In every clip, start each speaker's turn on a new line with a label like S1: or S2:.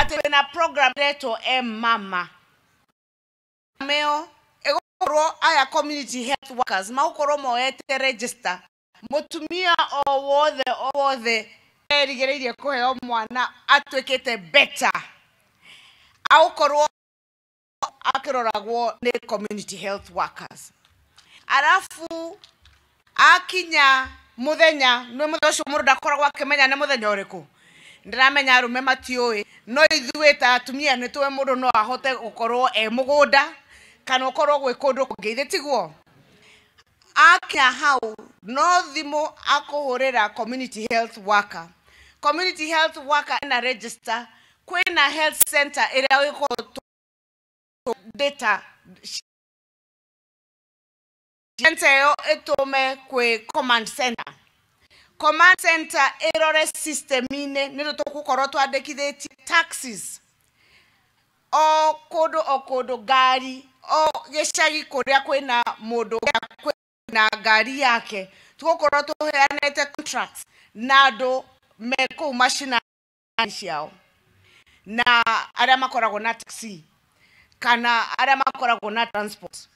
S1: Atĩ wĩna program ĩretwo M-Mama meo ĩgũkorwo aya community health workers magũkorwo moete register mũtumia o wothe o wothe erigĩrĩirie kũheo mwana atuĩkĩte better agũkorwo akĩroragwo nĩ community health workers. Arabu akinya muthenya nĩ mũthenya ũcio mũndũ ndakoragwo akĩmenya nĩ mũthenya ũrĩkũ. Ndĩramenya arũme matiũĩ, no ithuĩ ta atumia nĩ tũĩ mũndũ no ahote gũkorwo e mũgũnda kana ũkorwo gwĩ kũndũ kũngĩ, ithe tiguo? Akinya hau no thimũ akũhũrĩra community health worker. Community health worker ena register kwĩna health center ĩrĩa ĩkorwo data center ĩyo ĩtũme kwĩ command center. Command center ĩrore system-inĩ nĩ tũgũkorwo twandĩkithĩtie taxis o kũndũ o kũndũ, ngari o gĩcagi kũrĩa kwĩna mũndũ kwĩna ngari yake, tũgũkorwo tũheanĩte contracts na andũ me kũu macinani ciao na arĩa makoragwo na taxi kana arĩa makoragwo na transport.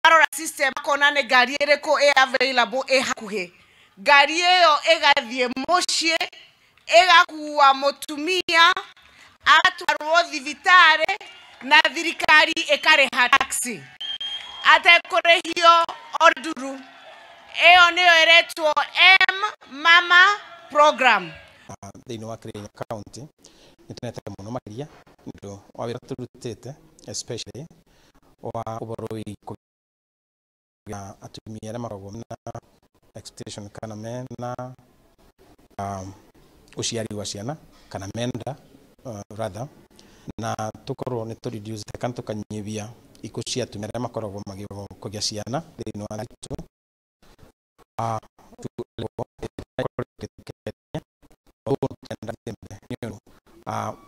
S1: Marora system makona nĩ ngari ĩrĩkũ ĩ available ĩ hakuhĩ, ngari ĩyo ĩgathiĩ mũciĩ ĩgakua mũtumia agatwarwo thibitarĩ na thirikari ĩkarĩha taxi atekũrĩhio o nduru. Ĩyo nĩyo ĩretwo M Mama program.
S2: Thĩinĩ wa Kirinyaga County nĩ tuonete mũno makĩria nĩ ũndũ wa wĩra tũrutĩte, especially wa ũhoro wĩgiĩ kũgĩa atumia arĩa makoragwo mena expectation kana mena ũciari wa ciana kana menda rather, na tũkorwo nĩ tũ reduce kana tũkanyihia ikuũ cia atumia arĩa makoragwo kũgĩa ciana thĩinĩ wa itũ.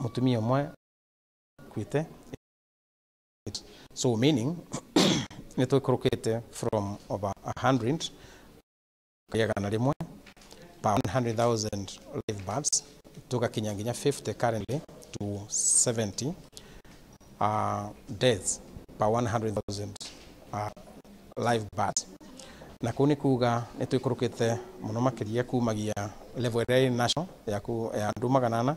S2: Mũtumia ũmwe kuĩte, so meaning nĩ tũikũrũkĩte from over 100 100 per 100,000 live births tugakinya nginya 50 currently to 70 deaths per 100,000 live births. Na kũu nĩ kuga nĩ tũikũrũkĩte mũno makĩria kumagia level ĩrĩa ĩ national ya ya andũ 400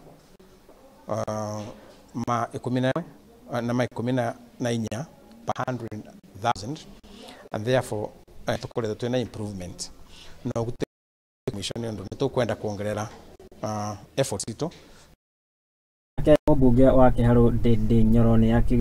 S2: ma 11 na ma 14 per 100,000, and therefore tũkoretwo twĩna improvement no gũtirĩ mũico nĩ ũndũ nĩ tũkwenda kuongerera efforts itũ.
S3: Nake mũmbunge wa Kiharu Ndindi Nyoro nĩ.